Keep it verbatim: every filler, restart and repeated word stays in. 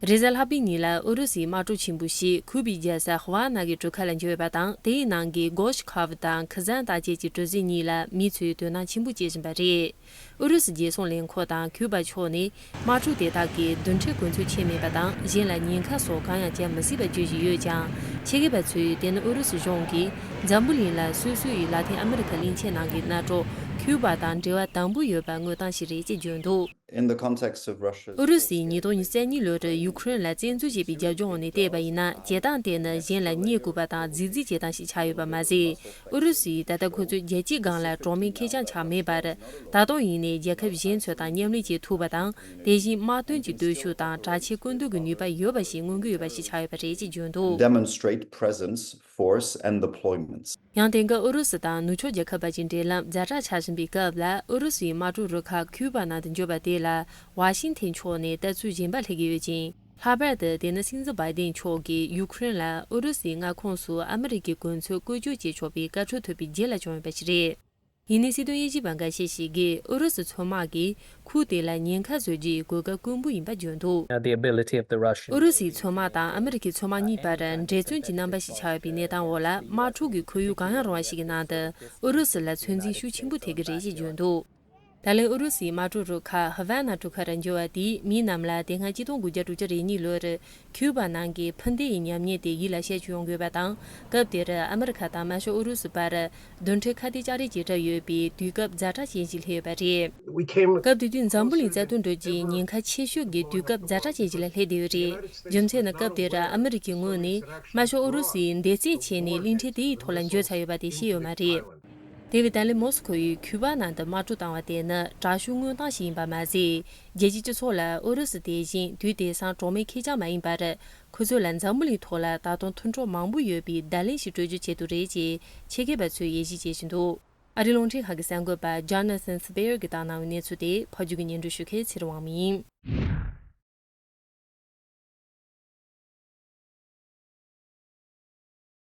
རེས་གཟའ་ལྷག་པའི་ཉིན་ལ་ཨུ་རུ་སུའི་དམག་གྲུ་ཆེན་པོ་ཞིག་ཁུ་བའི་རྒྱལ་ས་ཧ་ཝ་ན་གི་གྲུ་ཁ་ལ་འབྱོར་ཡོད་པ་དང་། དེའི་ནང་གི་གོ་ཤི་ཁ་ཝ་དང་ཁི་ཛན་ད་བཅས་ཀྱི་གྲུ་གཟིངས་གཉིས་ལ་མི་ཚོས་དོ་སྣང་ཆེན་པོ་བྱེད་བཞིན་པ་རེད། ཨུ་རུ་སུ་རྒྱལ་སྲུང་ལས་ཁུངས་དང་ཁུ་བ་ཕྱོགས་ནས་དམག་གྲུ་དེ་དག་གིས་རྡུལ་ཕྲན་གོ་མཚོན་ཆེ་མེད་པ་དང་། གཞན་ལ་ཉེན་ཁ་སོགས་གང་ཡང་བྱ་མི་སྲིད་པ་བརྗོད་བཞིན་ཡོད་ཀྱང་། ཆེད་མཁས་པ་ཚོས་དེ་ནི་ཨུ་རུ་སུ་གཞུང་གིས་འཛམ་བུ་གླིང་ལ་སོ་སོ་ཡི་ལ་ཏིན་ཨ་མི་རི་ཁ་གླིང་ཆེན་ནང་གི་མནའ་གྲོགས་ཁུ་བ་དང་འབྲེལ་བ་དམ་པོ་ཡོད་པར་མངོན་སྟངས་ཤིག་རེད་ཅེས་བརྗོད་འདུག In the context of Russia's ཨུ་རུ་སུས་ཉིས་སྟོང་ཉི་ཤུ་རྩ་གཉིས་ལོར་ཡུ་ཁུ་རེན་ལ་བཙན་འཛུལ་བྱས་པའི་རྒྱབ་ལྗོངས་འོག་ནས་བལྟས་པ་ཡིན་ན། བྱེད་སྟངས་དེ་ནི་གཞན་ལ་བརྙས་བཀུར་བ་དང་རྫིག་རྫིག་བྱེད་སྟངས་ཤིག་ཆགས་ཡོད་པ་མ་ཟད། ཨུ་རུ་སུས་ད་ལྟ་ཁོ་ཚོའི་རྒྱལ་སྤྱིའི་སྒང་ལ་གྲོགས་མེད་ཁེར་རྐྱང་ཆགས་མེད་པར། ད་དུང་ཡིན་ནའི་རྒྱལ་ཁབ་གཞན་ཚོ་དང་མཉམ་ལས་བྱེད་ཐུབ་པ་དང་། དེ་བཞིན་དམག་དོན་གྱི་སྟོབས་ཤུགས་དང་དྲག་ཆས་བཀོད་འདོམས་ཀྱི་ནུས་པ་ཡོད་པ་ཞིག་མངོན་གྱི་ཡོད་པ་ཞིག་ཆགས་ཡོད་པ་རེད་ཅེས་བརྗོད་འདུག Demonstrate presence, force and deployments. ཡང་དེང་སྐབས་ཨུ་རུ་སུ་དང་ནུབ་ཕྱོགས་རྒྱལ་ཁབ་བར་གྱི་འབྲེལ་ལམ་ཛ་དྲག་ཆགས་བཞིན་པའི་སྐབས་ལ། ཨུ་རུ་སུའི་དམག་གྲུ་རུ་ཁག་ཁུ་བ་ནང་དུ་འབྱོར་བ་དེ་ལ་ཝ་ཤིང་ཐན་ཕྱོགས་ནས་ལྟ་ཚུལ་གཞན་པ་སླེབས་ཀྱི་ཡོད་ཅིང་། ལྷག་པར་དུ་དེ་ནི་སྲིད་འཛིན་བྷའི་ཏིན་མཆོག་གིས་ཡུ་ཁུ་རེན་ལ་ཨུ་རུ་སུའི་མངའ་ཁོངས་སུ་ཨ་མི་རི་ཀའི་གོ་མཚོན་བཀོལ་སྤྱོད་བྱེད་ཆོག་པའི་བཀའ་འཁྲོལ་ཐོབ་པའི་རྗེས་ལ་བྱུང་ཡོད་པ་ཞིག་རེད། ཡིན་ནའི་སྲིད་དོན་དབྱེ་ཞིབ་པ་འགའ་ཤས་ཤིག་གིས་ཨུ་རུ་སུ་མཚོ་དམག་གིས་ཁུལ་དེ་ལ་ཉེན་ཁ་བཟོ་རྒྱུའི་གོ་སྐབས་དཀོན་པོ་ཡིན་པ་བརྗོད་འདུག Now, the ability of the Russian ཨུ་རུ་སུའི་མཚོ་དམག་དང་ཨ་མི་རི་ཀའི་མཚོ་དམག་གཉིས་བར་འབྲེལ་བརྩོན་གྱི་རྣམ་པ་ཞིག་ཆགས་ཡོད་པའི་གནས་སྟངས་འོག་ལ། དམག་འཁྲུག་གི་ཁོར་ཡུག་གང་ཡང་རུང་བ་ཞིག་གི་ནང་དུ་ཨུ་རུ་སུ་ལ་ཚོད་འཛིན་ཤུགས་ཆེན་པོ་ཐེབས་ཀྱི་རེད་ཅེས་བརྗོད་འདུག་ད་ལན་ཨུ་རུ་སུའི་དམག་གྲུ་རུ་ཁག་ཧ་ཝ་ན་གྲུ་ཁ་རུ་འབྱོར་བ་དེས་མི་རྣམས་ལ་དེ་སྔ་ཆིག་སྟོང་དགུ་བརྒྱ་དྲུག་ཅུ་རེ་གཉིས་ལོར་ཁྱུ་པ་ནང་གི་འཕུར་མདེལ་ཡི་ཉམས་ཉེས་དེ་ཡིད་ལ་བཤད་རྒྱུ་ཡོང་དགོས་པ་དང་། སྐབས་དེར་ཨ་མི་རི་ཁ་དང་དམར་ཤོག་ཨུ་རུ་སུ་བར་མདུན་གྲལ་ཁ་གཏད་གཅོག་རེས་བྱེད་གྲབས་ཡོད་པའི་དུས་སྐབས་ཛ་དྲག་ཅན་ཞིག་སླེབས་ཡོད་པ་རེད། We came སྐབས་དེ་དུས་འཛམ་བུ་གླིང་རྩ་དོན་སྒྲུབ་ཀྱི་ཉེན་ཁ་ཆེ་ཤོས་ཀྱི་དུས་སྐབས་ཛ་དྲག་ཅན་ཞིག་ལ་སླེབས་བསྡད་ཡོད་རེད། རྒྱུ་མཚན་ནི་སྐབས་དེར་ཨ་མི་རི་ཀའི་ངོས་ནས་དམར་ཤོག་ཨུ་རུ་སུའི་འདེད་རྩད་བྱས་ནས་གླིང་ཕྲན་དེ་ཡི་ཐོག་ལ་འབྱོར་ཚར་ཡོད་པ་དེ་ཤེས་ཡོད་མ་རེད། དེ་བས་ད་ལན་མོ་སི་ཁོ་ཡིས་ཁྱུ་པ་ནང་དུ་དམག་གྲུ་བཏང་བ་དེ་ནི་དྲག་ཤུགས་མངོན་སྟངས་ཤིག་ཡིན་པ་མ་ཟད། རྒྱལ་སྤྱིའི་སྤྱི་ཚོགས་ལ་ཨུ་རུ་སུ་དེ་བཞིན་དུས་དེང་སང་གྲོགས་མེད་ཁེར་རྐྱང་མ་ཡིན་པར། ཁོ་ཚོ་ལ་འཛམ་བུ་གླིང་ཐོག་ལ་ད་དུང་མཐུན་གྲོགས་མང་པོ་ཡོད་པའི་བརྡ་ལན་ཞིག་སྤྲོད་རྒྱུའི་ཆེད་དུ་རེད་ཅེས་ཆེད་མཁས་པ་ཚོས་དབྱེ་ཞིབ་བྱེད་བཞིན་འདུག་ཨ་རིའི་རླུང་འཕྲིན་ཁང་གི་གསར་འགོད་པ་Jonathan Speier གྱིས་བཏང་གནང་བའི་གནས་ཚུལ་དེ་ཕབ་སྒྱུར་གྱིས་སྙན་སྒྲོན་ཞུ་མཁན་ཚེ་རིང་དབང་མོ་ཡིན།